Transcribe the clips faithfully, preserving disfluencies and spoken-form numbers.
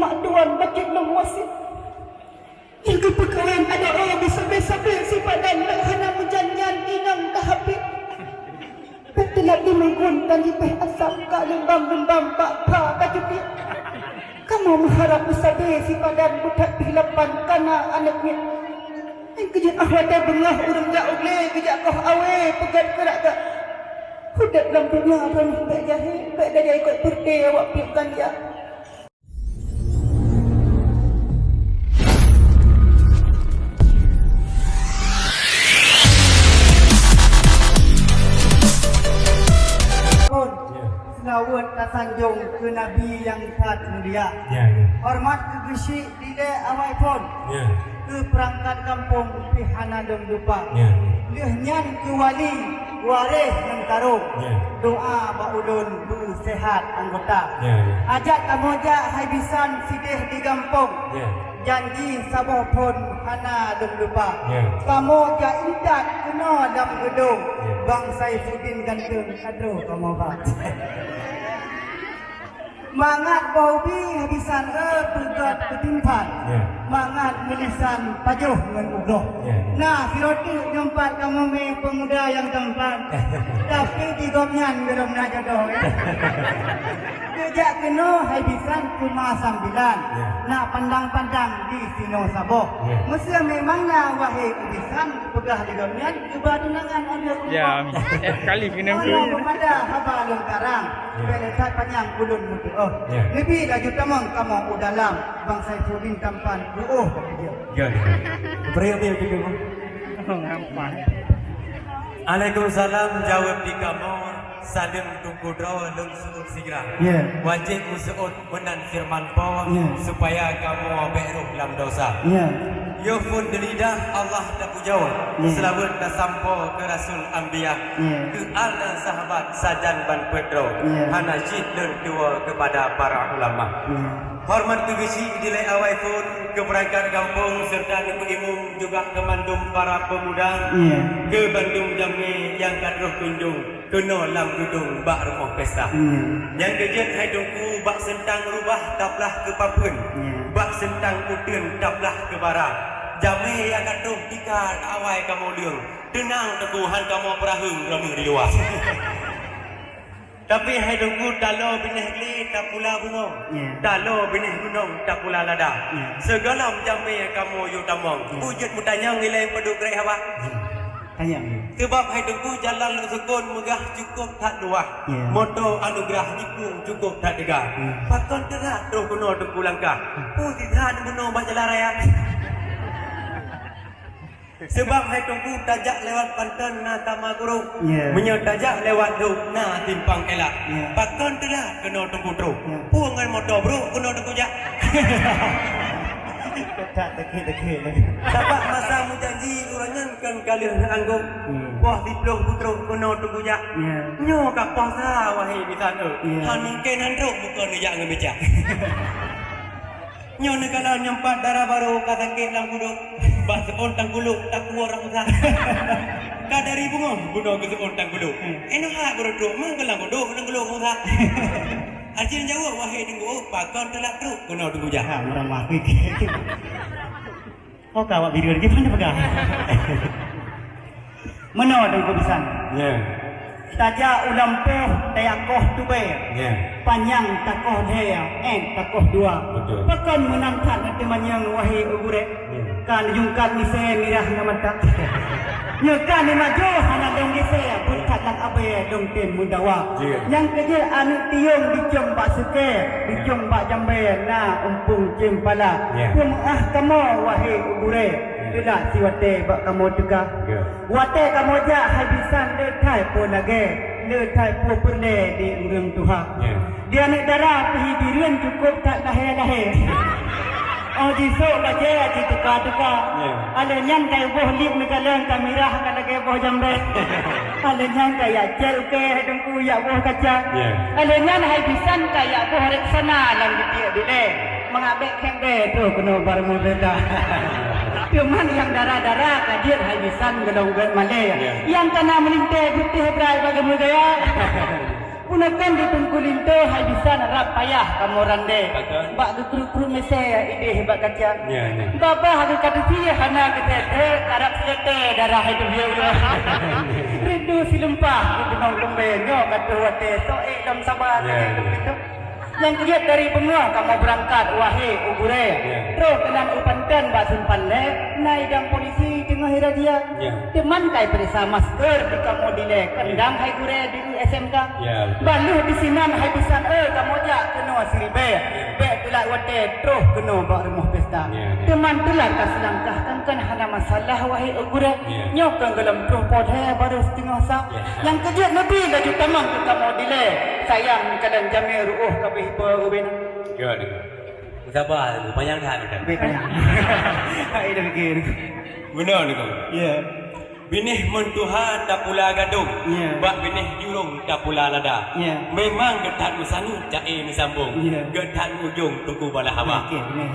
Mak tuan bacut lôn wasiet. Nyang geupeukawen adak oh bisabe-sabe sipadan lôn hana meujan-jan inong ka habéh. Bék teulak dimeugun dan jipéh asam ka leumbam-leumbam bak pha ka cupiek. Kamoe meuharab meusabe sipadan beuthat pih lapan kana aneuk miet. Nyang keujeuet ah watée beungoh ureuëng jak u glé geujak koh awe peugét keuragat. Udeb lam donya droeneuh bék jahé, bék dajai kot peureute awak piep ganja. Pun, ya, seulaweuet tasanjong keu Nabi nyang that mulia. Ya, ya. Horeumat keu geuchik dilée awai phon. Ya. Keu peurangkat gampông pih hana lôn lupa. Ya, ya. Lheueh nyan keu wali, waréh ngon karong. Ya. Doa bak ulôn beu seuhat anggota. Ya, ya. Ajak kamoe jak hai bisan sideh di gampông. Ya. Janji saboh phon hana lôn lupa. Ya. Kamoe jak intat keunoe lam geudong. Ya. Bang Saifuddin ganteng ka troh kamoe ba. Mangat boh ubi habisan, eh, peugöt peutimpan. Ya. Mangat meulisan pajoh ngon ugroh. Ya, ya. Nah, sidroe teuk nyumpat kamoe mé peumuda nyang tampan. Tapi di gobnyan belom na jodoh, ya. Geujak keunoe hai bisan cuma sambilan. Ya. Nak pandang-pandang di sinoe saboh. Ya. Meuseu memang na wahé ubisan peugah di gobnyan geuba tunangan aneuk. Ya, eh, kali kena. Aneuk peumada haba lôn karang. Ya. Bèk that panyang ulôn meutu'oh. Ya. Neubi laju tamong kamoe u dalam, Bang Saifuddin tampan bu'oh ka keujeuet. Ya, ya. Beri api, api, api. Waalaikumsalam, jaweueb di kamoe, saleuem Teungku droe lôn seuôt sigra. Ya. Wajéb meuseuôt meunan feureuman Po, ya, supaya kamoe bèk rôh lam dosa. Ya. Yoh phon deuh lidah Allah tapujoe, ya, seulaweuet tasampoe keu Rasul Anbiya, ya, keu al dan sahabat sajan ban peuet droe, ya, hana cit lôn tuwoe keupada para ulama. Ya. Horeumat keu geuchik dilée awai phon, keu peurangkat gampông seureuta neuk imum juga keu mandum para peumuda, ya, keu bandum jamé nyang ka troh kunjong keunoe lam geudong bak rumoh pesta. Hmm. Nyang keujeuet hai Teungku bak seuntang rubah tablah keu papeuen, hmm, bak seuntang uteuen tablah keu bara. Jamé nyang ka troh tika ka awai kamoe leueng, teunang Teungku han kamoe peuraheueng droeneuh di luwa. Tapi hai Teungku taloe binéh glé tapula bungong, ya, taloe binéh gunong tapula lada. Ya. Sigohlom jamé kamoe yue tamong, ya, peue jeuet meutanyong ilée padub grek haba. Ya. Tanyong. Sabab hai Teungku jalan lôn sukon meugah cukôp that luwah. Ya. Moto anugeurah jiplueng cukôp that teuga. Ya. Pakon teulat troh keunoe Teungku langkah? Ya. Peue sisat bunoe bak jalan raya? Sabab hai Teungku tajak lewat Panton na Tama Gurong. Ya. Meunyoe tajak lewat Dok na Simpang Elak. Ya. Pakon teulat keunoe Teungku troh? Ya. Peue ngon moto brôk keunoe Teungku jak? That dekhet-dekhet lagée. Sabab masa meujanji uroe nyan kon ka lheueh anggong. Hmm. Poh siplôh peutrok keunoe Teungku jak. Ya. Nyoe ka poh sa wahé bisan, eh. Ya. Han mungken han trok bukon neujak ngon beca. Nyoe neukalon nyang pat dara barô ka sakét lam kudok. Bak seuôn tangkulok takuwoe rang usah. Ka dari bungöng bunoe keu seuôn tangkulok. Hmm. Inoe hak beureutrok mangkeulang kudok tangkulok usah. Acil jaweueb wahé Teungku, pakon teulat trok keunoe Teungku jak. Ha, meuramah. Ho ka awak bireuen geupeugah. Meunoe Teungku bisan. Ya. Tajak u lampôh tayakoh tubée. Ya. Panyang takoh lhée, ék takoh dua. Betul. Pakon meunan that na teumanyong wahé gurée. Ya. Ka neujungkat misée mirah na mata. Nyoe ka neumaju hana dong geusée, beuthat lam abée dong tem meudawa. Ya. Nyang keujeuet aneuk tiong dicong bak sukée, dicong bak jambée na umpung ceumpala. Ya. Peumeu'ah kamoe wahé gurée. Teulat siwatée bak kamoe teuka. Ya. Watée kamoe jak hai bisan le that peue lagée, le that peue peureulée di ureuëng tuha. Ya. Di aneuk dara pih bireuen cukôp that lahé-lahé. Oh jisok bajée jiteuka-teuka. Ya. Alèh nyan ka boh lip neukalon ka mirah ka lagée boh jambée. Alèh nyan ka yak cél ukée Teungku yak boh kaca. Ya. Alèh nyan hai bisan ka yak boh Rexona lam geupiek dilée. Mangat bék kheng bée troh keunoe bak rumoh beureuta. Teuma nyang dara-dara ka jeuet hai bisan geulong gét malée. Ya. Nyang kana meulintée beuteh brai bak geumeugaya. Gunakan di Teungku Linto hai bisan rab payah kamoe randé. Betul. Bak geukruet-kruet misé idéh bak kaca. Ya, ya. Babah geukadusi hana geuteutek, karab sileuté darah itu bieu-bieu. Rindu silumpah geupeunong leumbé nyoe ka troh watèe, sok ék lom saba. Ya, ya. Nyang keujeuet dari beungoh kamoe beurangkat, wahé u gurée. Ya. Troh keunan u Panton bak Simpang Lhèe, na idang polisi teungoh irazia. Ya. Teuma kai peuriksa masker di kamoe dilée, keundang hai gurée di S M K. Ya, betul. Baloh disinan hai bisan, eh, kamoe jak keunoe siribée. Ya. Bèk teulat watèe troh keunoe bak rumoh pesta. Ya, ya. Teuma teulat ka seulangkah, kan, kan hana masalah, wahé gurée. Ya. Nyoe kan golom troh po lhèe barô siteungoh sa. Ya. Nyang keujeuet neubi laju tamong keu kamoe dilée. Sayang, neukalon jamé ruôh ka abéh ipe ubé na. Ya, ya. Saba, panyang that, kan? Abéh panyang. Hai dah fikir. Beuna ni, kan? Ya. Binéh meutuha tapula gadong, ya, bak binéh jurông tapula lada. Ya. Memang geuh that meusaneut ca-e neusambong, ya, geuh that ujông Teungku bala haba. Oke, benar.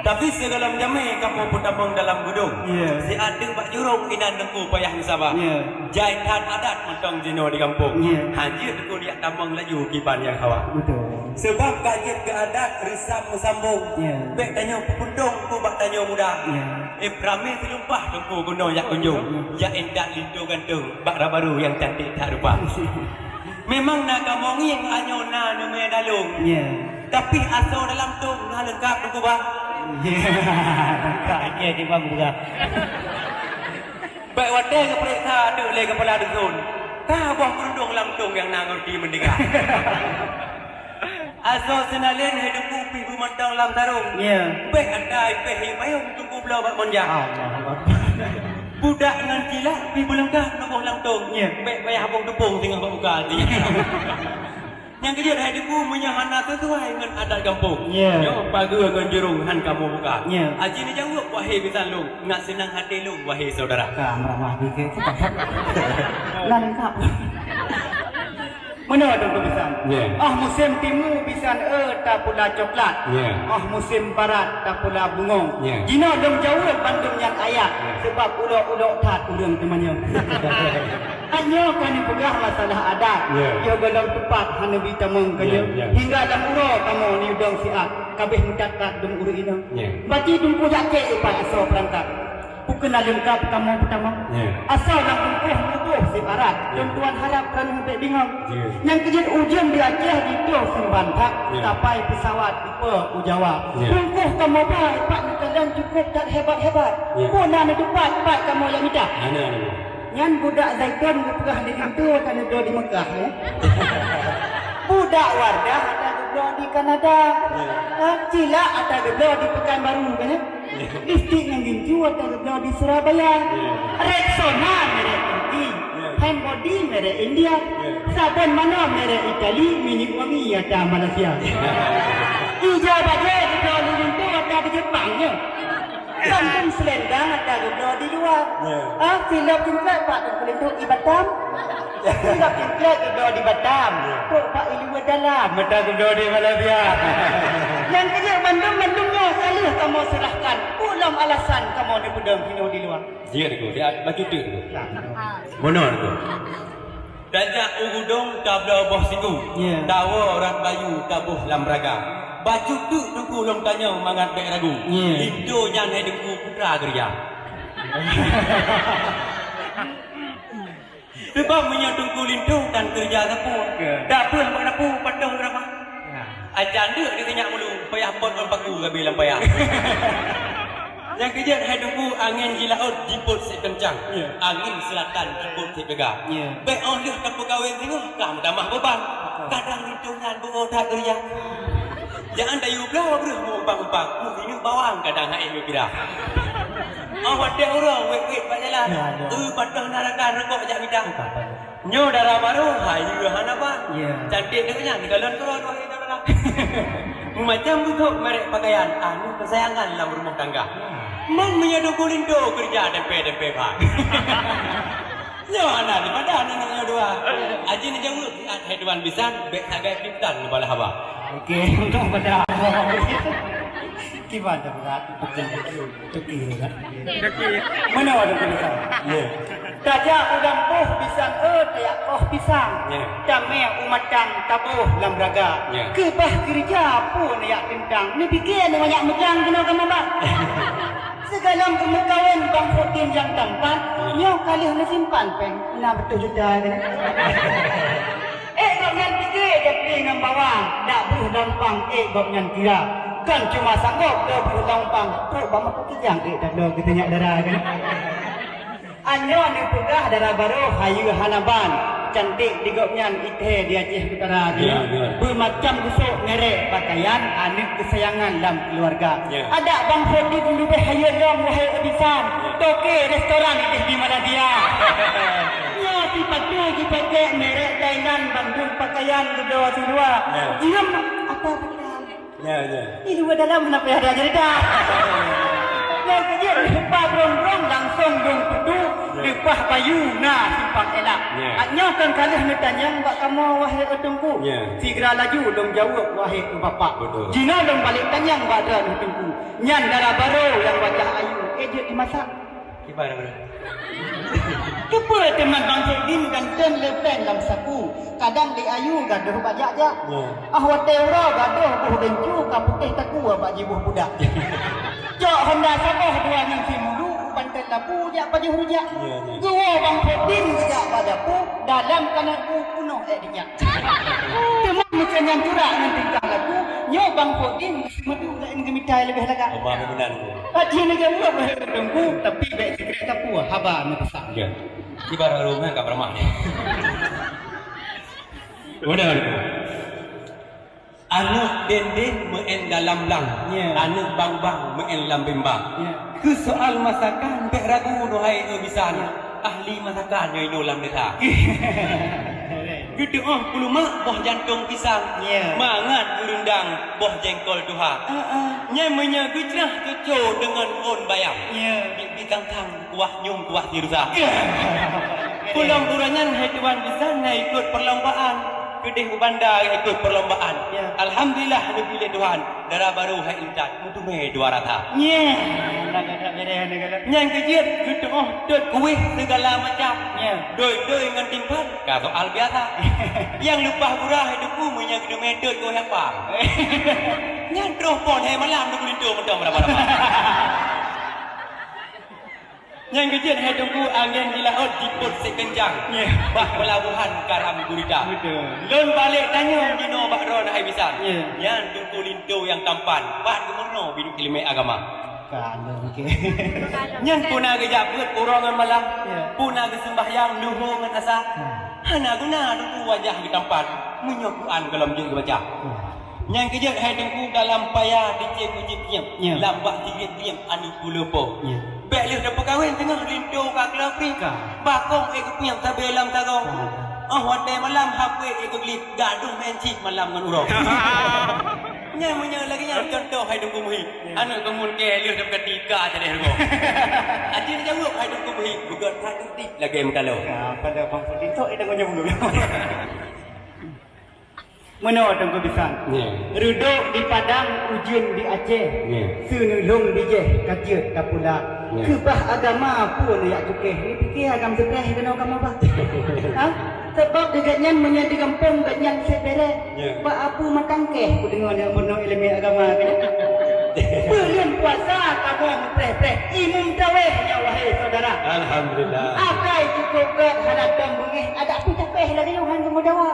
Tapi sigohlom jamé kamoe peutamong dalam geudong. Ya. Siat teuk bak jurông inan Teungku payah neusaba. Ya. Jai that adat mantong jinoe di gampông. Ya. Hanjeuet Teungku jak tamong laju kiban nyang hawa. Betul. Sabab ka jeuet keu adat reusam meusambong. Ya. Bèk tanyoe peupuntông Teungku bak tanyoe muda. Ya. Eh, ramé silumpah Teungku keunoe jak kunjông. Ya. Jak intat linto ganteng bak rab barô nyang cantik that rupa. Memang na kamoe ngieng, anyoe na neumè dalông. Ya. Tapi asoe dalam tông na leungkap Teungku bah. Ya. Leungkap. Oke, Teungku bah. Bèk watèe geupeuriksa teuk lé keupala dusun, ka boh keurudông lam tông nyang na ngon di meuninggai. Asoe seunalén hai Teungku pih beumantong lam sarông. Ya. Bèk ata ipèh ié payông Teungku bloe bak meunja. Allahu Akbar. Budak ngon cilak pih beuleungkap neuboh lam tông. Ya. Bèk payah bông teupông singoh bak uka. Nyang keujeuet hai Teungku meunyoe hana sisuai ngon adat gampông. Ya. Nyoe pageue ngon jurông han kamoe buka. Ya. Aji neujaweueb wahé bisan lôn, ngat seunang até lôn wahé syedara. Ka meuramah bike. Lah leungkap. Meunoe Teungku bisan. Ya. Ah musém timu bisan, eh, tapula coklat. Ya. Ah musém barat tapula bungong. Ya. Jinoe lôn jaweueb bandum nyan ayat, ya, sabab ulok-ulok that ureueng teumanyong. Nyoe ka neupeugah masalah adat. Ya. Yoh gohlom teupat hana bi tamong ka nyoe. Ya, ya. Hingga lam uroe kamoe neudong siat, ka abéh meutat-tat dum ureueng inong. Ya. Bati Teungku jak cék ipat asoe peurangkat. Bukon na leungkap kamoe peutamong. Ya. Asoe lam bungkôh meuboh sibarat, ya, lôn tuan harap droeneuh bèk bingong. Ya. Nyang keujeuet ujeuen di Aceh jitueng simban that, ya, kapai peusawat ipe u Jawa. Ya. Bungkôh kamoe ba ipat neukalon cukôp that hebat-hebat. Ya. Peue na neuteupat, pat kamoe nyang mita. Hana, hana. Nyan budak Zaitun geupeugah di linto ka neubloe di Meukah, ya. Budak Wardah ata geubloe di Kanada. Ya. Ha, cilak ata geubloe di Pekanbaru, kan, ya? Ya. Lipstik ngon gincu ata geubloe di Surabaya. Ya. Rexona merek Turki. Ya. Hand body merek India. Ya. Sabon manoe merek Itali, minyeuk wangi ata Malaysia. Ya. Ija bajèe geubloe di linto ata di Jepang, ya. Bandum selendang ata geubloe di luwa. Ya. Ah, silop cingklak pat Teungku Linto i Batam. Silop cingklak geubloe di Batam. Ya. Trok bak i luwa dalam ata geubloe di Malaysia. Nyang keujeuet bandum-bandum nyoe ka lheueh kamoe seurahkan. Peue lom alasan kamoe neupeudong hinoe di luwa? Jeuet, Teungku. Dia bacut teuk, Teungku. Nah. Bunoe, Teungku. Tajak u gudong tabloe boh siku. Ya. Tawoe urat bayu taboh lam raga. Bacut teuk Teungku lôn tanyong mangat bèk ragu. Ya. Linto nyan hai Teungku putra keureuja. Sabab meunyoe Teungku Linto tan keureuja sapeue, ya, dak peuet bak dapu patoh geuraba. Ya. Acan deuk di sinyak mulu, payah pot ngon paku gabe lam payah. Nyang keujeuet hai Teungku, angén jilaôt jipot sikeuncang, ya, angén seulatan jipot sipeuga. Ya. Bèk óh lheueh tapeukawen singoh ka meutamah beuban. Betul. Kadang linto nyan beuo that keureuja. Jaan tayue bloe breuh meu-umpang-umpang, meusineuk bawang kadang hai meukira. Óh watèe uroe wét-wét bak jalan, ya, ya, eu patoh na rakan rukok jak mita. Bukan, bukan. Nyoe dara barô, hayeue hana ban. Ya. Cantik deungon nyan, galon keudroe dua ribu dua belas. Meumacam beutôi merek pakaian, anu keusayangan lam rumoh tangga. Ya. Man meunyoe Teungku Linto keureuja tempe-tempe ban. Nyoe hana dipadan aneuk nyoe dua. Aji neujaweueb siat hai tuan bisan, bèk sagai pitan ngon bala haba. Oke, untuk pada Kiban dah berat. Tepi, tepi, kan? Meunoe ada tulisan. Ya. Tajak u gampông pisang, eh, tajak koh pisang. Ya. Tamè u matang taboh lam raga. Ya. Keubah keureuja peue neujak teuntang. Neupike neubanyak meujang keunoe kamoe, Bang. Sigohlom geumeukawen Bang Fudin nyang tampan, nyoe ka lheueh neusimpan péng na beutôi juta keunoe. Ék gobnyan pike japie ngon bawang, dak breuh gampang ék gobnyan kira. Kon cuma sanggob dua breuh gampang, trok bak meukeujang ék dak bloe geutanyoe dara kan. Anyoe neupeugah dara barô hayeue hana ban, cantik di gobnyan ithèe di Aceh Utara kan. Ya, ya. Beumacam gusok merek pakaian aneuk keusayangan lam keuluwarga. Ya. Adak Bang Fodin leubeh hayeue lom wahai Ebisan, toke restoran ideh di Malaysia. Nyoe sipatu jipakék merek Thailand, bandum pakaian geudoe si luwa. Ya. Jeuem ata pakaian. Ya, ya. Di luwa dalam kenapa ada cerita? Nyang keujeuet leupah brong-brong langsung dong putu, ya, leupah bayu na simpang elak. Ya. Nyoe kan ka lheueh neutanyong bak kamoe wahai Teungku. Ya. Sigra laju dong jaweueb wahai Bapak. Betul. Jinoe dong balek tanyong bak droeneuh Teungku. Nyan dara barô nyang wajah ayu, eh, jeuet dimasak. Kiban, kiban. Keupeue teuma Bang Fodin ganteng le péng lam saku, kadang di ayu gadoh bak jak-jak. Ya. Ah watèe uroe gadoh boh gincu ka putéh takue bak jiboh pudak. Cok honda saboh dua ngon si mulu u Banten Labu jak pajoh rujak. Ya, ya. Geuwoe Bang Fodin geujak bak dapu dalam kanai bu peunoh ék dijak. Teuma meukeunyan curak ngon tingkah laku, nyoe Bang Fodin meudu laén geumita leubeh lagak. Oma meunan. Aji neujaweueb lé Teungku, tapi bèk sikrek sapeue haba neupesan. Ya. Kiban ureueng ka beureumat. Udah, udah. Aneuk dendeng meu'en dalam blang, ya, aneuk bang-bang meu'en lam bimbang. Ya. Keu soal masakan bèk ragu, wahai Ebisan. Ya. Ahli masakan nyoe inoe lam desa. Geutu'oh peulumak boh jantong pisang. Ya. Mangat geureundang boh jengkol tuha. Heeh. Nyan meunyoe geucrah cuco deungon ôn bayam. Ya. Bit-bit kangkang kuah nyum kuah si rusa. Ya. Pulang bulan nyan hai tuan bisan na ikut perlombaan. Keudeh u banda ikut perlombaan. Ya. Alhamdulillah neupiléh Tuhan. Dara barô hai intat meuteumé dua rata. Nyeh. Nyan keuh jeuet geutu'oh tot kueh segala macam. Ya. Doi-doi ngon timphan ka soal biasa. Nyang leupah gura hai Teungku meunyoe geuteumé tot kueh apa. Nyan troh phôn hai malam Teungku linto mantong raba-raba. Nyang keuh jeuet hai Teungku angén di laôt jipôt sikeunjang. Ya. Bak peulabohan karam gurita. Betul. Lôn balek tanyong jinoe bak droeneuh hai bisan. Ya. Nyan Teungku linto nyang tampan. Pat geumeurunoe biduek ileumèe agama. Ka lôn ke. Nyan peue na geujak beuet uroe ngon malam. Ya. Peue na geuseumbahyang luho ngon asa. Hmm. Hana guna Teungku wajah geutampan. Meunyoe Quran gohlom jeuet geubaca. Hmm. Nyang keuh jeuet hai Teungku dalam paya dicém ujeut ngieng, ya, lam bak tieb-tieb aneuk buleue po. Ya. Bèk lheueh tapeukawen teungoh linto ka keuloe pri. Ka. Bakong ék geupiep sabe lam sagoe. Ka. Óh watèe malam H P ék geuglip, gadoh main cit malam ngon uroe. Nyan meunyoe lagèe nyan contoh hai Teungku Muhi. Ya. Aneuk keumuen kèe lheueh tapeukatika jadeh rugoe. Aci neujaweueb hai Teungku Muhi, beugöt that deuh lagèe meutaloe. Ya, pada bangsa linto ék deungon nyang Meunoe Teungku Bisan. Ya. Reudôk di Padang, ujeuen di Aceh. Ya. Seuneulhong bijéh ka jeuet tapula. Ya. Keubah agama peue neujak cukéh, neupiké agam seupreh keunoe kamoe bah. Ha? Sabab di gobnyan meunyoe di gampông gobnyan sép bèrèh. Ya. Bak abu matang kéh kudeungoe nyang meurunoe ileumèe agama keunoe. Buleuen puasa kamoe meupreh-preh, imum traweh nyoe wahai syedara. Alhamdulillah. Akai cukôp gèt hana tom beungèh, adak pih tapéh lagèe nyoe han geumeudawa.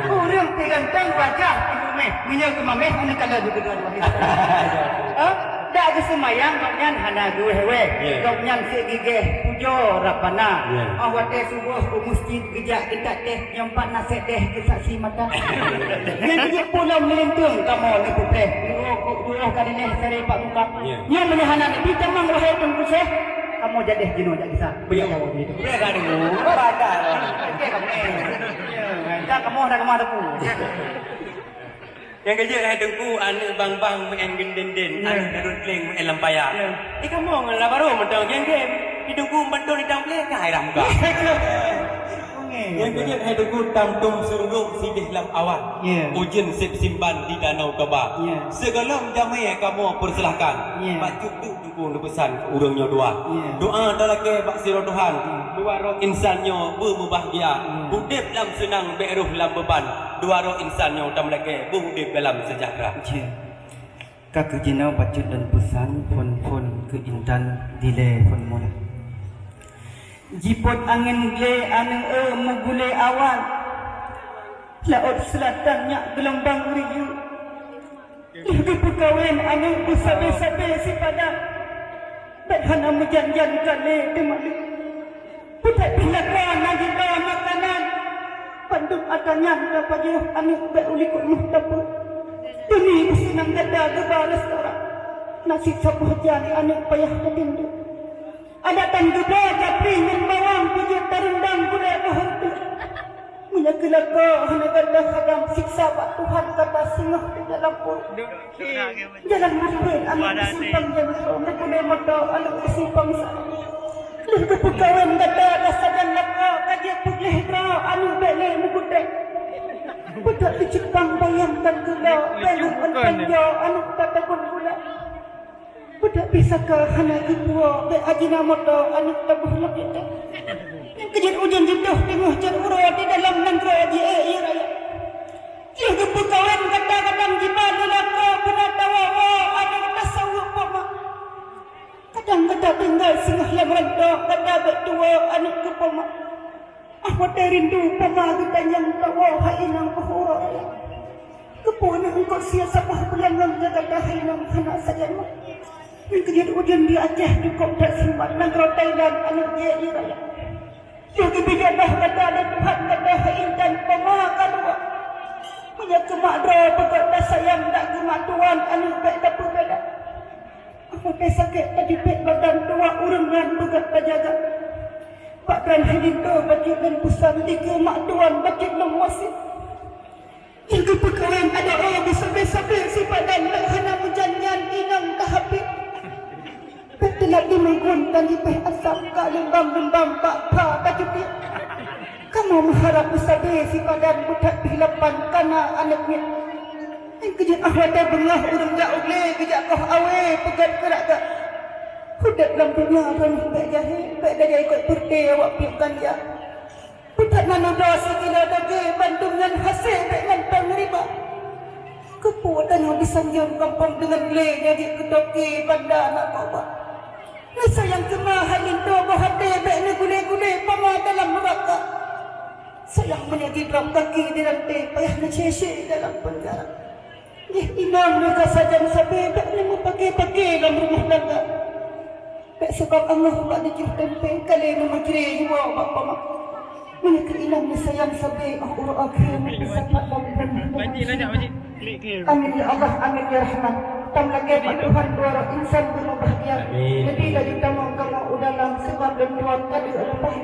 Ureueng pih ganteng wajah pih umeh, meunyoe geumameh aneuk kala jeuet keudua wahai syedara. Ha? Dak geuseumayang gobnyan hana geuwéh-wéh. Ya. Gobnyan sép gigéh pujoe Rabbana. Ya. Óh watèe suboh u meuseujid geujak geutak teh. Nyang pat na sép deh keu saksi mata. Nyang keujeuet pulang meulintong kamoe neupeupreh. Duoh, duoh ka dilèh saré bak muka. Ya. Nyoe meunyoe hana neubi tamong wahai Teungku Syekh, kamoe jadeh jinoe jak gisa. Beuyak kamoe begitu. Beuyak kamoe. Batal. Oke, kamoe. Ya, dah kamoe dah kamoe teupeu. Nyang keujeuet hai Teungku, aneuk bang-bang meu'en geunden-den, ya, aneuk darut kleng meu'en lam paya. Ya. Di kamoe ngon lam barô mantong geng-geng. Di Teungku bantu di tamplek ka hai dah muka. Oke. Nyang keujeuet hai Teungku, tam tom surulok sideh lam awan. Ya. Ujeuen seb simban di Danau Toba. Ya. Sigohlom jamé kamoe peusilahkan. Ya. Bacut teuk Teungku neupeusan keu ureueng nyoe dua. Ya. Doa talakée bak sidroe Tuhan. Ya. Dua droe insan nyoe beumeubahgia. Ya. Udeb lam seunang bék rhoh lam beuban. Dua droe insan nyoe tameulakée beuudeb dalam seujahteura. Ya. Ka keuh jinoe bacut lôn peusan phon-phon keu intan dilée phon mula. Jipot angén glé aneuk-eu meugulée awan. Laôt seulatan nyak geulombang riyeuk. Lheueh geupeukawen aneuk beusabe-sabe sipadan. Bék hana meujan-jan ka lé teumaleuek. Putéh pih laka na jiba makanan. Bandum atra nyan tapajoh aneuk bék ulikot meuh tapeuet. Teuma beuseunang gata geuba restoran. Nasi saboh jan aneuk payah tatindong. Adak tan geuba japri ngon bawang, peujeuet tarendam gulai boh reutôh. Meunyoe keu lakoe hana gata hadam, siksa bak Tuhan gata singoh di dalam pruet. Jalan meupeuen aneuk simpang jameun, meukeunong moto aneuk simpang sa. Lheueh geupeukawen gata ka sajan lakoe, ka jeuet peugleh droe aneuk bék lé meugutée. Peutak di cupang bayang tan gula, bék lé ôn panjoe aneuk tatabon gula. Peutak pih saka hana geupuwoe, bék Ajinomoto aneuk taboh lam ita. Nyang keujeuet ujeuen jitoh teungoh cot uroe di dalam nanggroe jiék ié raya. Lheueh geupeukawen gata kadang jiba lé lakoe beuna tawoe-woe aneuk tasaweueb poma. Kadang gata tinggai singoh lam rantô, gata bék tuwoe aneuk keu poma. Ah watée rindu poma geutanyong tawoe hai inong keu uroe raya. Keupeue na eungkôt sie saboh bulan ngon gata hai inong hana sajan ma. Nyang keujeuet ujeuen di Aceh cukôp that simban nanggroe Thailand aneuk jiék ié raya. Yoh geubri jodoh gata lé Tuhan gata hai intan poma ka dua. Meunyoe keu mak droe beugöt tasayang dak geumak tuan aneuk bék tapeubeda. Watée sakét tajipét badan tuha ureuëng nyan beugöt tajaga. Bak keuran hai linto bacut lôn peusan dikeue mak tuan bacut lôn wasiet. Nyang geupeukawen adoe beusabe-sabe sipadan lôn hana meujan-jan inong tahapit. Bék teulat di meugun dan jipéh asam ka leumbam-leumbam bak pha ka cupiek. Kamoe meuharab meusabe sipadan beuthat pih lapan kana aneuk miet. Nyang keujeuet ah watée beungoh ureuëng jak u glé geujak koh awé peugét keu raga. Udeb lam donya droeneuh bék jahé, bék tajak ikot peureute awak piep ganja. Beuthat na neuba sikilo dagé bandum nyan hasé bék ngon pang riba. Keupeue tanyoe disanjong gampông deungon lé nyang jeuet keu toke banda narkoba. Neusayang teuma hai linto boh até bék neugulé-gulé pama dalam neuraka. Sayang meunyoe jidrob gaki di ranté payah neucé-cé dalam peunjara. Jih inong leuka sajan sabe bék neumeupaké-paké lam rumoh tangga. Bék sabab angoh bak neujih tempe ka lé neumeucré jiwoe bak pama. Meunyoe keu inong neusayang sabe óh uroe akhé neupeusapat bak buleuen. Amin ya Allah, amin ya Rahman. Tam lakée bak Tuhan dua roh insan beumeubahgia. Amin. Leubeh laju tamong kamoe u dalam sebab lôn tuan ka deuek leupah.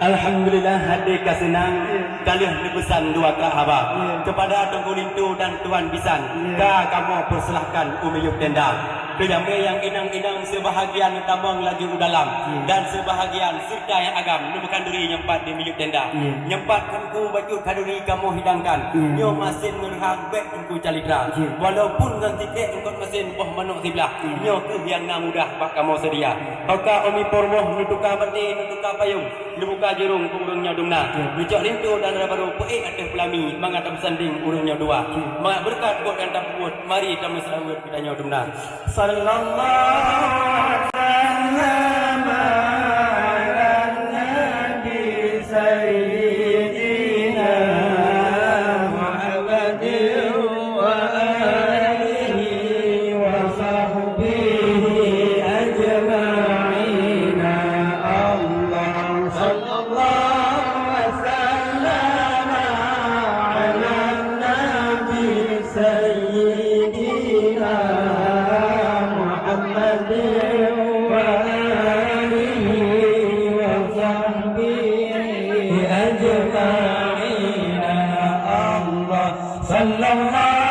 Alhamdulillah, hati ka seunang, ka lheueh neupeusan dua krak haba. Ya. Kepada Teungku Linto dan Tuan Bisan, ya, ka kamoe peusilahkan u miyueb tenda. Keu jamé nyang inong-inong seubahagian tamong laju u dalam, ya, dan seubahagian seureuta nyang agam neupeukan duri nyang pat di miyueb tenda. Ya. Nyang pat Teungku bacut khanduri kamoe hidangkan. Ya. Nyoe masen meureuhang bék Teungku calitra. Ya. Walaupun ngon siték eungkôt masen boh manok siblah. Ya. Nyoe keuh nyang na mudah bak kamoe seudia. Oka umi peurumoh neutuka baté, neutuka payong. Neubuka jurông keu ureuëng nyoe dumna. Ya. Neucok linto dan dara barô peuék ateueh peulami mangat tapeusandeng ureuëng nyoe dua. Ya. Mangat beureukat buet nyang tapeubuet, mari tameuseulaweuet geutanyoe dumna. Sallallahu alaihi wasallam ala nabi sayyidina Muhammadin wa alihi wa sahbihi ajma'in. Allah sallallahu wasallam ala nabi sayyidina Muhammadin wa alihi wa sahbihi ajma'in. Allah sallallahu